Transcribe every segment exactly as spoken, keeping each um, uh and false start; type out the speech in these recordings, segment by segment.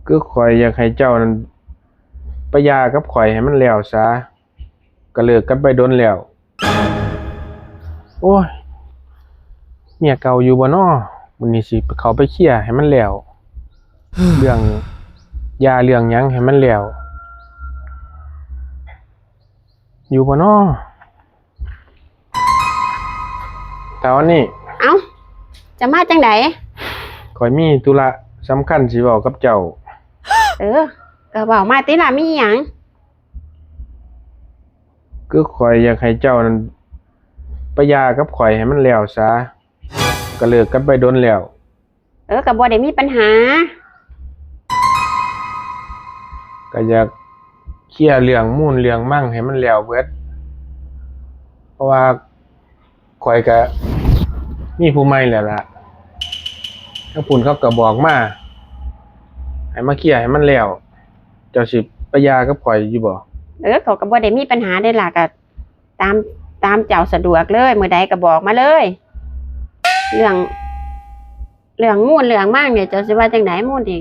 คือข้อยอยากให้เจ้านั่นไปหย่ากับข้อยให้มันแล้วซะ ก็เลิกกันไปโดนแล้ว โอ้ย เมียเก่าอยู่บ่น้อ มื้อนี้สิเข้าไปเคลียร์ให้มันแล้ว เรื่องหย่าเรื่องหยังให้มันแล้ว อยู่บ่น้อ เท่านี้ เอ้า จะมาจั่งใด ข้อยมีธุระสำคัญสิเว้ากับเจ้า เออ ก็เว้ามาติล่ะ มีหยัง คือข้อยอยากให้เจ้านั่นไปหย่ากับข้อยให้มันแล้วซะ ก็เลิกกันไปโดนแล้ว เออ ก็บ่ได้มีปัญหา ก็อยากเคลียร์เรื่องมูลเรื่องมังให้มันแล้วเบิด เพราะว่าข้อยก็มีผู้ใหม่แล้วล่ะ ทางพุ้นเขาก็บอกมา ให้มาเคลียร์ให้มันแล้ว เจ้าสิไปหย่ากับข้อยอยู่บ่ เออ เขาก็บ่ได้มีปัญหาเด้ล่ะ ก็ตาม ตามเจ้าสะดวกเลย มื้อใดก็บอกมาเลย เรื่อง เรื่องมูลเรื่องมังเนี่ย เจ้าสิว่าจั่งใด มูลที่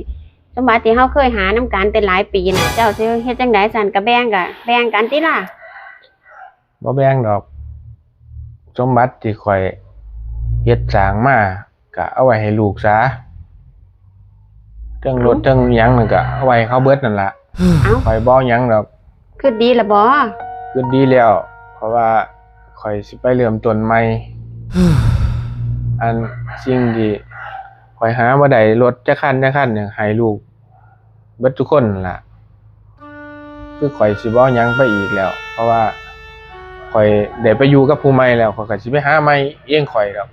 สมบัติที่เฮาเคยหานำกันแต่หลายปีน่ะ เจ้าสิเฮ็ดจั่งใด ซั่นก็แบ่ง ก็แบ่งกันติล่ะ บ่แบ่งดอก สมบัติที่ข้อยเฮ็ดสร้างมา ก็เอาไว้ให้ลูกซะ เทิงรถ เอ้า เทิงหยังนั่นก็เอาไว้ให้เขาเบิดนั่นล่ะ เอ้า ข้อยบ่เอาหยังดอก คิดดีละบ่ คิดดีแล้ว เพราะว่าข้อยสิไปเริ่มต้นใหม่ อันสิ่งที่ข้อยหาบ่ได้ รถจักคันจักคันเนี่ย ให้ลูกเบิดทุกคนนั่นล่ะ คือข้อยสิบ่เอาหยังไปอีกแล้ว เพราะว่าข้อยได้ไปอยู่กับผู้ใหม่แล้ว ข้อยก็สิไปหาใหม่เองข้อยดอก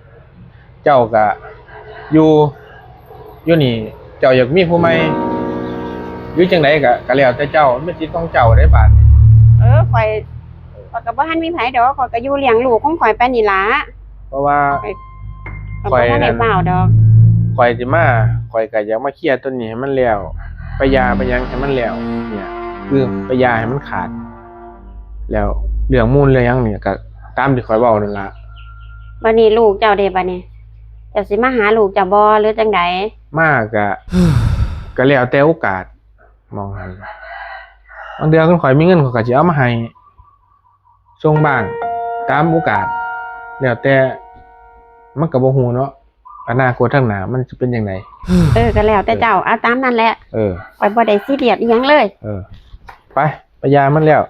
เจ้าก็อยู่ อยู่นี่ เจ้าอยากมีผู้ใหม่ หรือจั่งใดก็ ก็แล้วแต่เจ้า มันเป็นสิทธิ์ของเจ้าเด้บาดนี้ เออ ข้อย ข้อยก็บ่ทันมีไผดอก ข้อยก็อยู่เลี้ยงลูกของข้อยไปนี่ล่ะ เพราะว่า ข้อย ข้อยบ่ทันได้ฟ้าวดอก ข้อยสิมา ข้อยก็อยากมาเคลียร์ตัวนี้ให้มันแล้ว ไปหย่าไปหยังให้มันแล้ว เนี่ย คือไปหย่าให้มันขาด แล้วเรื่องมูลเรื่องหยังเนี่ยก็ตามที่ข้อยเว้านั่นล่ะ บัดนี้ลูกเจ้าเด้บัดนี้ เจ้าสิมาหาลูกเจ้าบ่หรือจั่งใด มาก็ ก็แล้วแต่โอกาส หม่องหั้น บางเทื่อคันข้อยมีเงินข้อยก็สิเอามาให้ ส่งบ้าง ตามโอกาส แล้วแต่ มันก็บ่ฮู้เนาะ อนาคตข้างหน้ามันสิเป็นจั่งใด เออ ก็แล้วแต่เจ้า เอาตามนั่นแหละ เออ ข้อยบ่ได้ซีเรียสอิหยังเลย เออ ไป ไปหย่ามันแล้ว